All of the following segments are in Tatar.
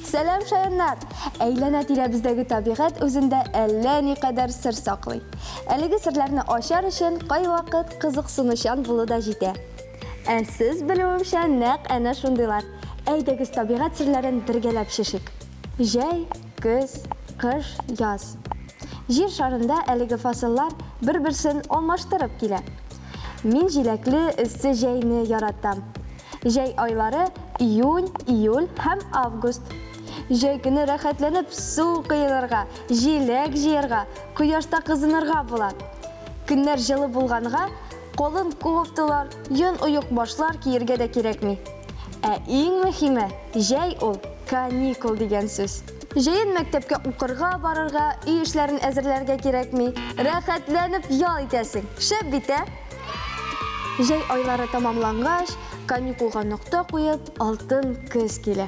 Сәлам, шаяннар! Әйләнә-тирәбездәге табигать үзендә әллә никадәр сер саклый. Әлеге серләрне ачар өчен кайвакыт кызыксынучан булу да җитә. Ә сез, белүемчә, нәкъ әнә шундыйлар. Әйдәгез, табигать серләрен бергәләп чишик. Җәй, көз, кыш, яз. Җир шарында әлеге фасыллар бер-берсен алмаштырып килә. Мин җиләкле, эссе җәйне яратам. Җәй айлары, июнь, июль һәм август. Җәй көне рәхәтләнеп су коенырга, җиләк җыярга, кояшта кызынырга була. Көннәр җылы булганга, калын кофталар, йон оекбашлар киергә дә кирәкми. Ә иң мөһиме, җәй ул, каникул дигән сүз. Җәен мәктәпкә укырга барырга, өй эшләрен әзерләргә кирәкми. Рәхәтләнеп ял итәсең. Шәп бит, ә? Җәй айлары тәмамлангач, каникулга нокта куеп, алтын көз килә.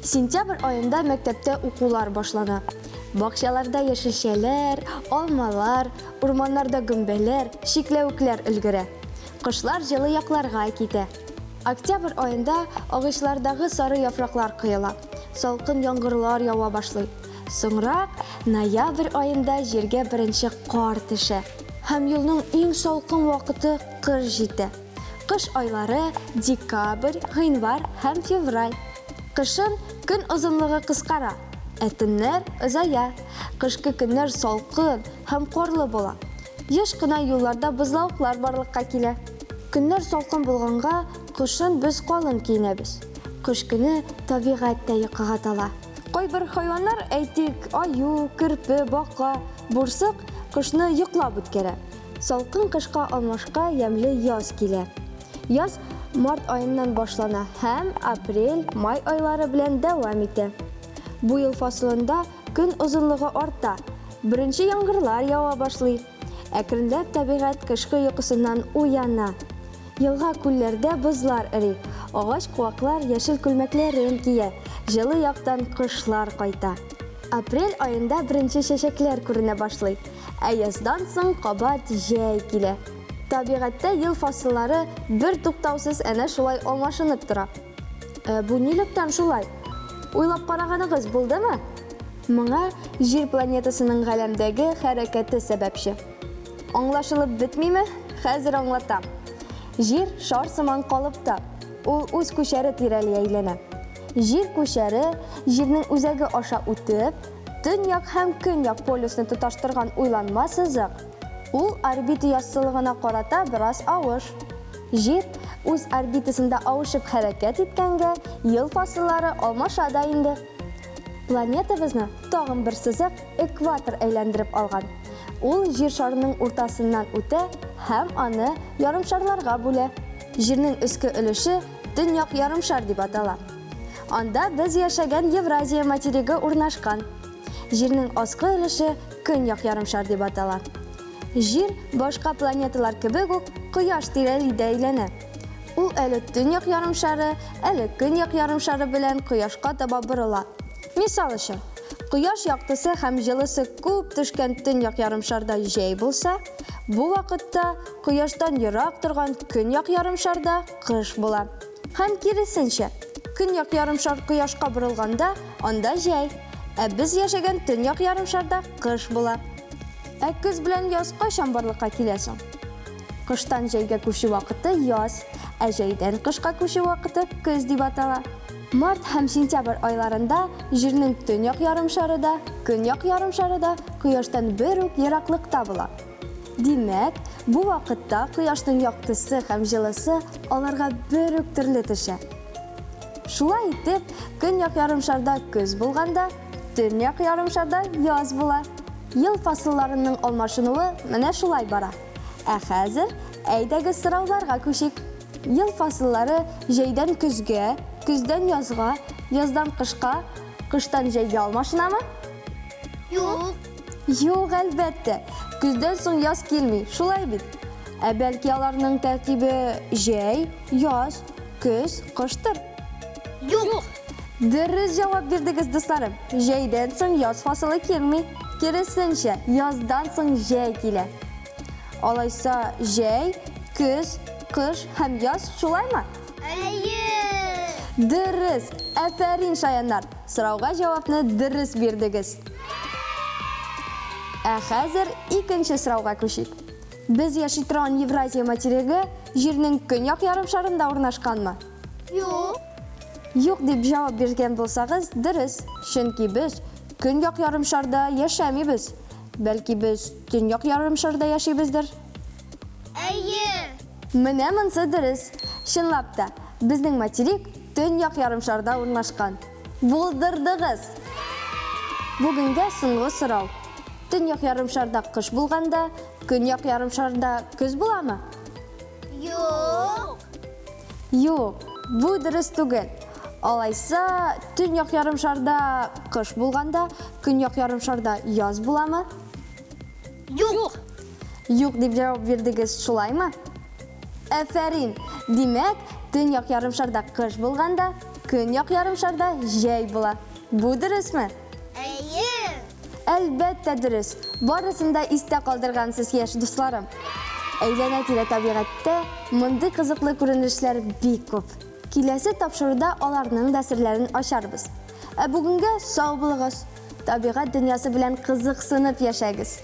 Сентябрь аенда мәктәптә укулар башлана. Бакчаларда яшелчәләр, алмалар, урманнарда гөмбәләр, чикләвекләр өлгерә. Кошлар җылы якларга китә. Октябрь аенда агачлардагы сары яфраклар коела, салкын яңгырлар ява башлый. Соңрак, ноябрь аенда җиргә беренче кар төшә. Һәм елның иң салкын вакыты кыш җитә. Кыш айлары, декабрь, гыйнвар һәм февраль. Кышын көн озынлыгы кыскара, ә төннәр озая. Кышкы көннәр салкын һәм карлы була. Еш кына юлларда бозлавыклар барлыкка килә. Көннәр салкын булганга, кышын без калын киенәбез. Кыш көне табигать тә йокыга тала. Кайбер хайваннар, әйтик, аю, керпе, бака, бурсык, кышны йоклап үткәрә. Салкын кышка алмашка ямьле яз килә. Яз март аеннан башлана һәм апрель, май айлары белән дәвам итә. Бу ел фасылында көн озынлыгы арта, беренче яңгырлар ява башлый. Әкренләп табигать кышкы йокысыннан уяна. Елга-күлләрдә бозлар эри, агач-куаклар яшел күлмәкләрен кия, җылы яктан кошлар кайта. Апрель аенда беренче чәчәкләр күренә башлый, ә яздан соң кабат җәй килә. Табигатьтә ел фасыллары бертуктаусыз әнә шулай алмашынып тора. Ә бу нилектән шулай? Уйлап караганыгыз булдымы? Моңа Җир планетасының галәмдәге хәрәкәте сәбәпче. Аңлашылып бетмиме? Хәзер аңлатам. Җир шар сыман калыпта. Ул үз күчәре тирәли әйләнә. Җир күчәре, Җирнең үзәге аша үтеп, төньяк һәм көньяк полюсны тоташтырган уйланма сызык. Ул орбита яссылыгына карата бераз авыш. Җир, үз орбитасында авышып хәрәкәт иткәнгә, ел фасыллары алмаша да инде. Планетабызны тагын бер сызык, экватор әйләндереп алган. Ул Җир шарының уртасыннан үтә һәм аны ярымшарларга бүлә. Җирнең өске өлеше Төньяк ярымшар дип атала. Анда без яшәгән Евразия материгы урнашкан. Җирнең аскы өлеше Көньяк ярымшар дип атала. Җир, башка планеталар кебек үк, Кояш тирәли дә әйләнә. Ул әле төньяк ярымшары, әле көньяк ярымшары белән Кояшка таба борыла. Мисал өчен, Кояш яктысы һәм җылысы күп төшкән төньяк ярымшарда җәй булса, бу вакытта Кояштан ерак торган көньяк ярымшарда кыш була. Һәм киресенчә, көньяк ярымшар Кояшка борылганда, анда җәй, ә без яшәгән төньяк ярымшарда кыш була. Ә көз белән яз кайчан барлыкка килә соң? Кыштан җәйгә күчү вакыты яз, ә җәйдән кышка күчү вакыты көз дип атала. Март һәм сентябрь айларында Җирнең төньяк ярымшары да, көньяк ярымшары да Кояштан бер үк ераклыкта була. Димәк, бу вакытта Кояшның яктысы һәм җылысы аларга бер үк төрле төшә. Шулай итеп, көньяк ярымшарда көз булганда, төньяк ярымшарда яз була. Ел фасылларының алмашынуы менә шулай бара. Ә хәзер, әйдәгез сорауларга күчик. Ел фасыллары җәйдән көзгә, көздән язга, яздан кышка, кыштан җәйгә алмашынамы? Юк. Юк, әлбәттә. Көздән соң яз килми, шулай бит? Ә бәлки аларның тәртибе җәй, яз, көз, кыштыр? Юк. Дөрес җавап бирдегез, дусларым. Җәйдән соң яз фасылы килми. Киресенчә, яздан соң җәй килә. Алайса, җәй, көз, Кыш һәм яз, шулаймы? Әйе! Дөрес! Афәрин, шаяннар! Сорауга җавапны дөрес бирдегез. Ә хәзер икенче сорауга күчик. Без яши торган Евразия материгы Җирнең көньяк ярымшарында урнашканмы? Юк. Юк дип җавап биргән булсагыз, дөрес. Чөнки без көньяк ярымшарда яшәмибез. Бәлки без төньяк ярымшарда яшибездер? Әйе. Менә монсы дөрес. Чынлап та, безнең материк төньяк ярымшарда урнашкан. Булдырдыгыз! Бүгенгә соңгы сорау. Төньяк ярымшарда кыш булганда, көньяк ярымшарда көз буламы? Юк. Юк, бу дөрес түгел. Алайса, төньяк ярымшарда кыш булганда, көньяк ярымшарда яз буламы? Юк. Юк дип җавап бирдегез, шулаймы? Әфәрин! Димәк, төньяк ярымшарда кыш булганда, көньяк ярымшарда җәй була. Бу дөресме? Әйе! Әлбәттә дөрес. Барысын да истә калдыргансыз, яшь дусларым. Әйләнә-тирә табигатьтә мондый кызыклы күренешләр бик күп. Киләсе тапшыруда аларның да серләрен ачарбыз. Ә бүгенгә сау булыгыз! Табигать дөньясы белән кызыксынып яшәгез!